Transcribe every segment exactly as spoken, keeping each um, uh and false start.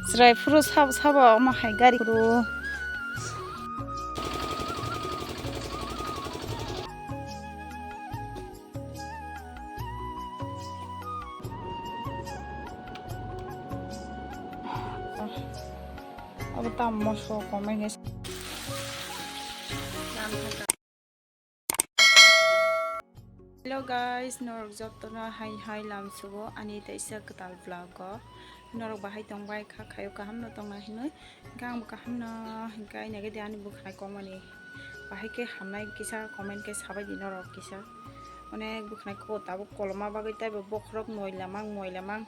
Chwrai phuru sabo sabo omo hai gari phuru. Abo tam moso komai nai. Hello guys, norok jotono hai hai lamsugo ani teisa kwtal vlog o. Norok bahai tongbai kha, khayo kaham no tongna hinwi. Hingke ang bo kaham no hingke ai nai di ani bwkhwnai komani. Bahai khe hamnai kisa comment khe sabai di norok kisa. Onek bwkhwnai ko tabuk koloma bagwi taibo bokhorok moila mang moila mang.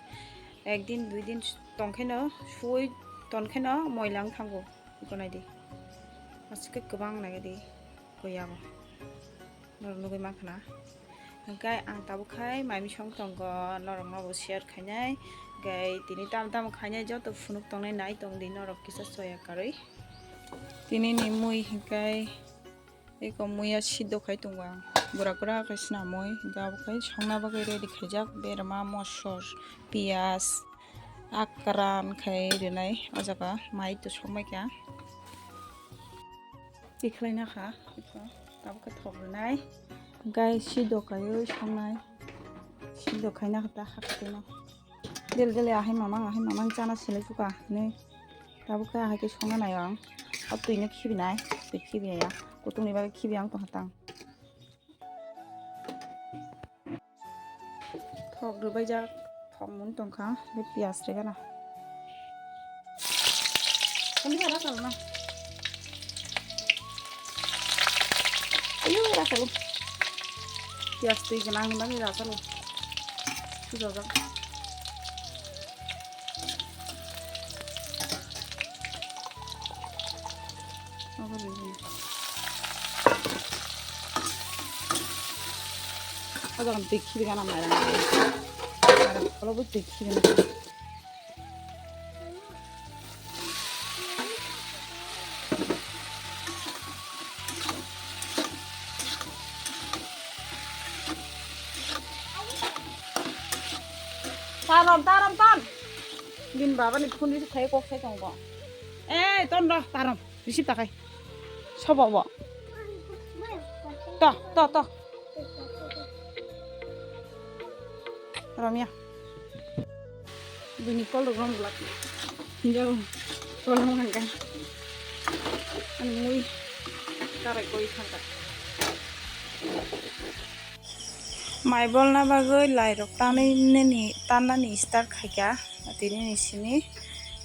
Ek din dui din tongkhe no suwi tongkhe no moila wng thango. Iko nai di. Aswk khe kwbang nai di. Ko yago. Norok nugui mankha na. Hingke ang tabuk khai mai misong tongo, norokno bo share khainai. Hingke tini tamo tamo khainai joto phunuk tongnai nai tong di norok kisa soya karwi. Tini ni mui hingke eko muya siddo khai tongo ang. Gura gura khe swnamwi hingke abo khai songna bagwi ready khaijak berma mosor piyaj akran khai rwnai o jaga mai to songbai kha. Tikhlaina kha, iko tabuk khe thok rwnai. Gai siddo kaiwi songnai. Siddo khaina kha ta hakhe tino. Del del ahai mamang, ahai mamang chana selai phuka hinwi. Tabuk khe ahai khe songna naio ang. O twi no khibinai, twi khibinai ya. Kutung ni bagwi khibi ang tongha tang. Thok rwbaijak, thok mung tongkha, be piyaj rwgana. Kami kha rasa na. Ayo rasa lu. Piyaj twi gwnang ni bagwi rasa lu. Sujajak. Abo rwgwi. Abo twi khibigana mairang. Aro olo bo twi khibigana. Tarom, tarom, ton. Bini babani phone receive khai kok sai tongo. Ei, ton ro, tarom. Receive ta khai. Sobo bo. To, to, to. Romya. Bini call rok rom glak. Jao. Call rok hangka. Ani mui. Karai koi thangka. Mai bolna bagwi lairok tanwi nini, tannani start khaikha, tini ni simi.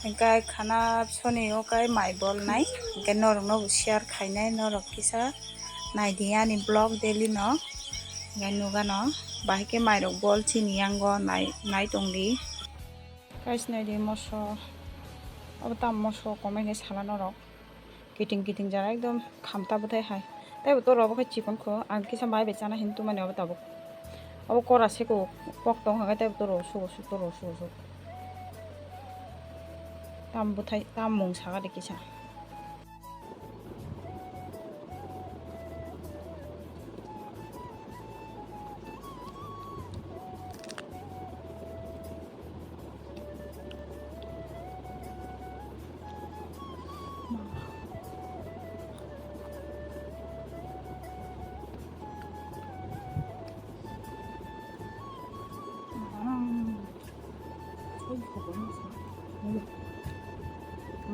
Hingke khana soni o kai mai bolnai, hingke norokno bo share khainai, norok kisa naidi ani vlog daily no, hingke nugano, bahai khe mairok bol chini yango nai, nai tongdi. Guys, naidi moso, abo tam moso komai khe sala norok. Kiting kiting jara ekdom khamta bwthai hai. Tei bo toro obo khe chikon kho, ang kisa mai bai chana hin tumani obo tabuk. Obo kora seko kok tong hwnkhe tei bo toro sugo suk, toro sugo suk. Tam bwthai, tam mung saka de kisa.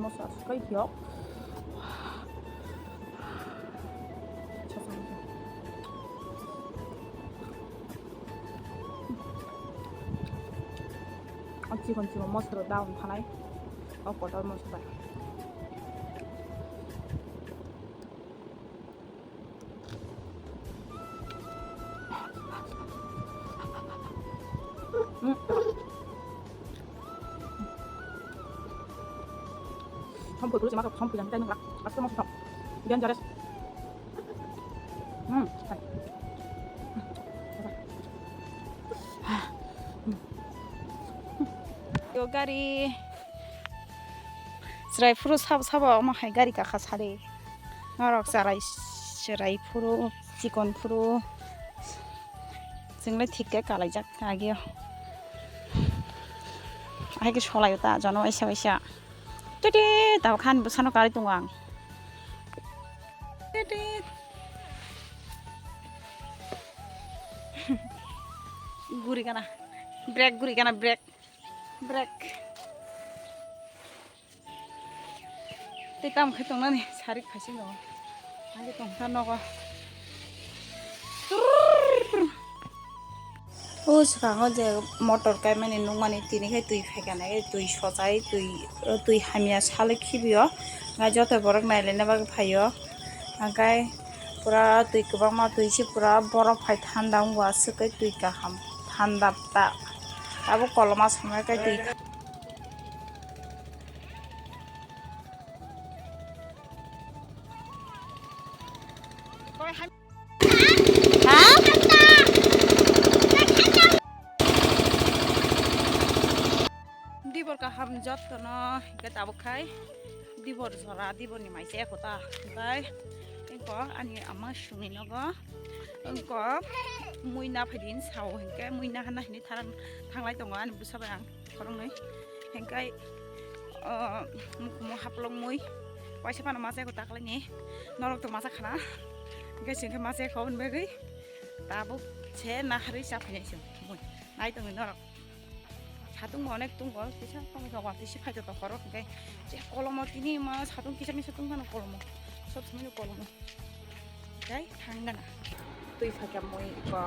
Moso aswk khe yok. O chikon chikon moso rok da wng phanai. O kotor moso bai. Sompui kuru sima sok, sompui yang kita ini ngelak. Asli mau sok. Dangerous. Hmm. Yo gari. Chwrai phuru sabo sabo omo hai gari kakha sari. Norok charai chwrai phuru chikon phuru. Chwngle thik khe kalaijak ageo. Hai khe solai ta jono waisa waisa. Tete, tabo khan bwsano karwi tongo ang. Tete. Guri gana. Brake guri gana, brake. Brake. Tei tamo khe tongnani sarik phaising tongo. Ani tongkha nogo. O swkango je motor kaimani nukmani tini khai twi phaikha nai twi sochai twi twi hamya salwi khibio. Ngai joto borok nailaina bagwi phaio. Hwnkhe pura twi kwbangma twi se pura borok phai thanda wngbo aswk kai twi kaham thanda ta abo koloma somoi kai twi. Dibor kaham jottono hingke tabuk khai dibor jora diborni maise ekota hingkai ingko ani ama sungni nogo ingko muina phaidin sao hingke muina hana hini tharang thanglai tongo ani bwsa bai ang. Khoroknwi. Hingkai, o, mukhumo haplok mui. Waisa phano masa eko taklaini. Norok to masa khana. Hingkai singkhe masa eko hwn bagwi. Tabuk se naharwi cha phainai se mui. Nai tongwi norok. Satung bo onek tung gol. Kisa tongwi kha watwi se phaito to khorok hingkai. Se kolomo tini ma satung kisa kisa tung phano kolomo. Sob somoi no kolomo. Tei thang gana. Twi phaikha mui ko.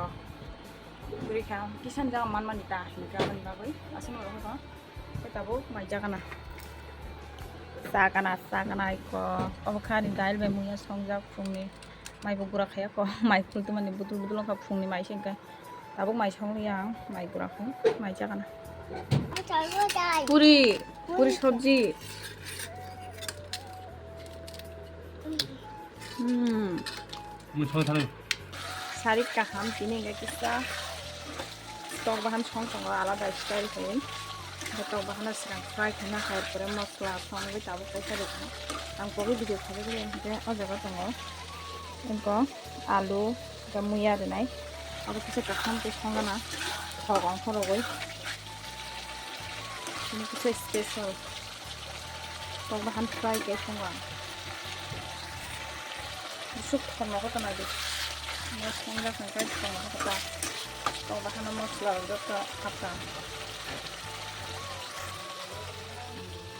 Twi kha kisan jaga man mani ta hinwi ka mani bagwi. Aswk no rohor ko. Tei tabuk mai jaga na. Sa gana, sa gana iko. Obo kha ni dail bai muya songjak phungni. Mai bo gura khaya ko. Mai khul tu mani budul budul wngkha phungni mai se hingkhe. Tabuk mai song liya ang, mai gura khe, mai jaga na. Puri, puri sabji. Hmm. Mui song thani. Sarik kaham tini hingke kisa. Tok bahan song tongo alada style khe. Tok bahan swkang fry khe na hai pore mosla song wi tabuk kaisa rwkha. Ang kogwi video khabai khe hingke o jaga tongo. Engko alu, engke muya rwnai. Abo kisa kaham khe songana thok ongkhorogwi. Chini kisa special. Tok bahan fry khe songo ang. Busuk thokno khe tongnaidi. Amo songjak hwnkhe thokno khe ta. Tok bahano mosla rok joto hapkha.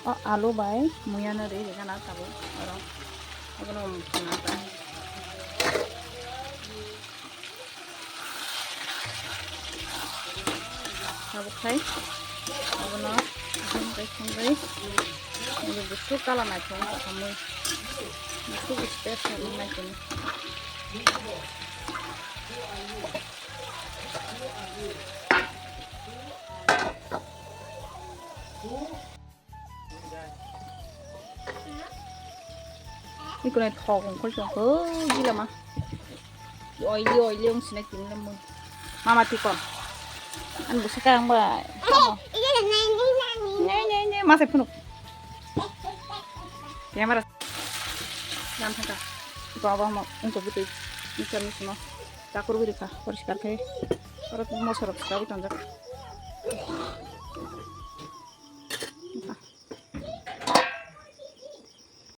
O alu bai muya no ri rwgana tabuk oro. Abono mungsa na ta. Tabuk khai abono aham kai songwi nini busuk kala naithok wngkha samwi busuk special wng naithok. Ikonai thok ongkhor song ho gilama. Oili oili ong sinai tini lambo. Mama tikon. An busa kayang ba. Ne ne ne masa phunuk. Camera. Jam thangka. Iko abo mo ungko butui. Iko ni simo. Takur biri kha. Poriskar khai. Oro mosorok srawi tonjak.